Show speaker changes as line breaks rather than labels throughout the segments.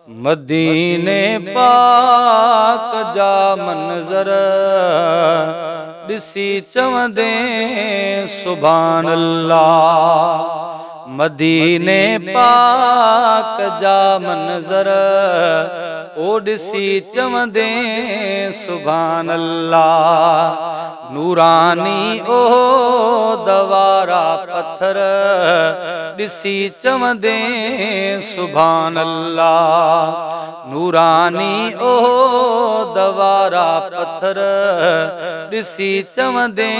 मदीने पाक जा मंज़र ॾिसी चवंदे सुभान अल्लाह। मदीने पाक जा मंज़र ओ ॾिसी चवंदे सुभान अल्लाह। नूरानी ओ दवारा पत्थर ॾिसी चवंदे सुभान अल्लाह। नूरानी ओ दवारा पत्थर ॾिसी चवंदे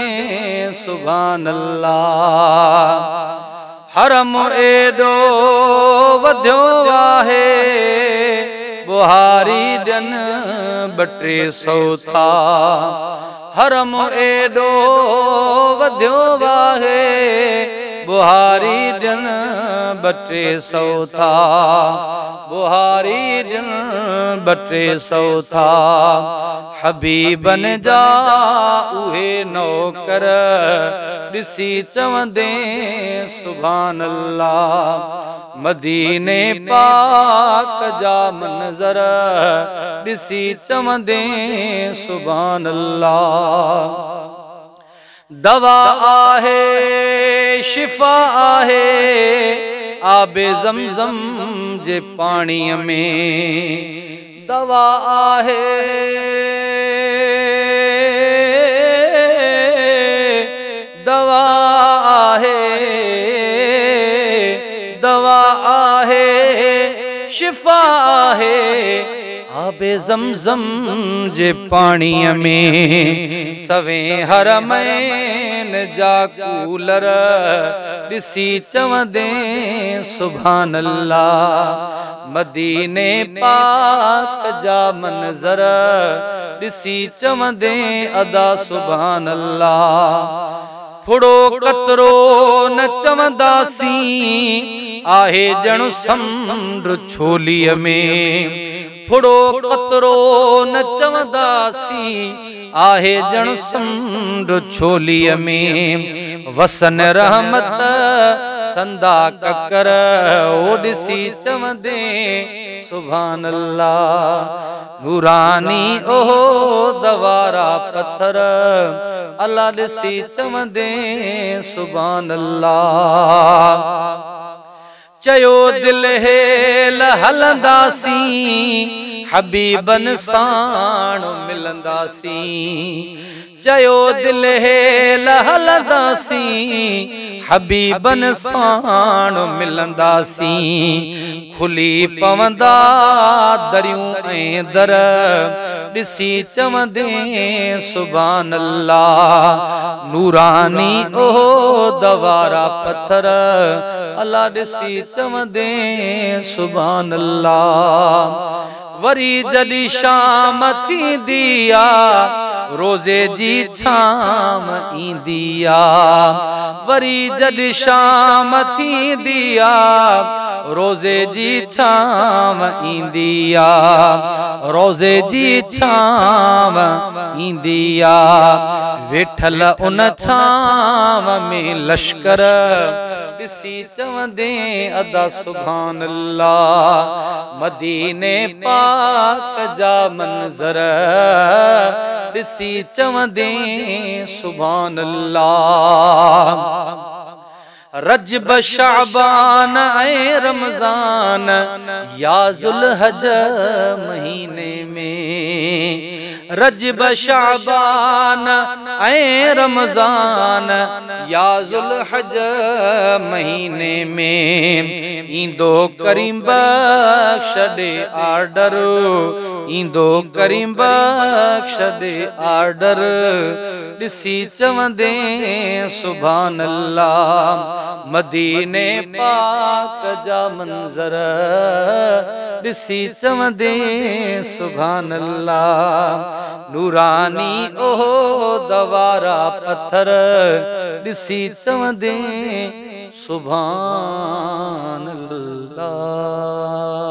सुभान अल्लाह। हरम एॾो वधियो आहे बुहारी ॾियनि 200-300 था। हरम एॾो वधियो आहे बुहारी ॾियनि 200-300 था। बुहारी ॾियनि 200-300 था। हबीबन जा उहे नौकर ॾिसी चवंदे सुभान अल्लाह। मदीने पाक जा मंज़र ॾिसी चवंदे सुभान अल्लाह। दवा आहे शिफा आहे आबे ज़मज़म जे पाणीअ में। दवा आहे दवा आहे दवा आहे शिफा आहे आबे ज़मज़म जे पाणीअ में। सवे हरमैन जा कूलर ॾिसी चवंदे सुभान अल्लाह। मदीने पाक जा मंज़र ॾिसी चवंदे अदा सुभान अल्लाह। फुड़ो कतरो न चवंदासीं आहे ॼण समुंड छोलीअ में। फुड़ो कतरो न चवंदासीं आहे ॼण समुंड छोलीअ में। वसन रहमत संदा ककर ओ ॾिसी चवंदे सुभान अल्लाह। नूरानी ओ दवारा पत्थर अल्लाह ॾिसी चवंदे सुभान अल्लाह। चयो दिल हेल हलंदासीं हबीबन साण मिलंदासीं। चयो दिल हेल हलंदासीं हबीबन साण मिलंदासीं। खुली पवंदा दरियूं ऐं दर ॾिसी चवंदे सुभान अल्लाह। नूरानी ओ दवारा पत्थर अल्लाह ॾिसी चवंदे सुभान अल्लाह। वरी जॾीं शाम थींदी आ रोज़े जी छांव ईंदी आ। वरी जॾीं शाम थींदी आ रोज़े जी छांव ईंदी आ। रोज़े जी छांव ईंदी आ। वेठल उन छांव में लश्कर ॾिसी चवंदे अदा सुभान अल्लाह। मदीने पाक जा मंज़र ॾिसी चवंदे सुभान अल्लाह। रजब शाबान ऐं रमज़ान या ज़ुलहज महीने में। रजब शाबान ऐं रमज़ान या ज़ुलहज महीने में। ईंदो करीम बख़्श ॾे आर्डर ईंदो करीम बख़्श ॾे आर्डर ॾिसी चवंदे सुभान अल्लाह। मदीने पाक जा मंज़र ॾिसी चवंदे सुभान अल्लाह। नूरानी ओ दवारा पत्थर ॾिसी चवंदे सुभान अल्लाह।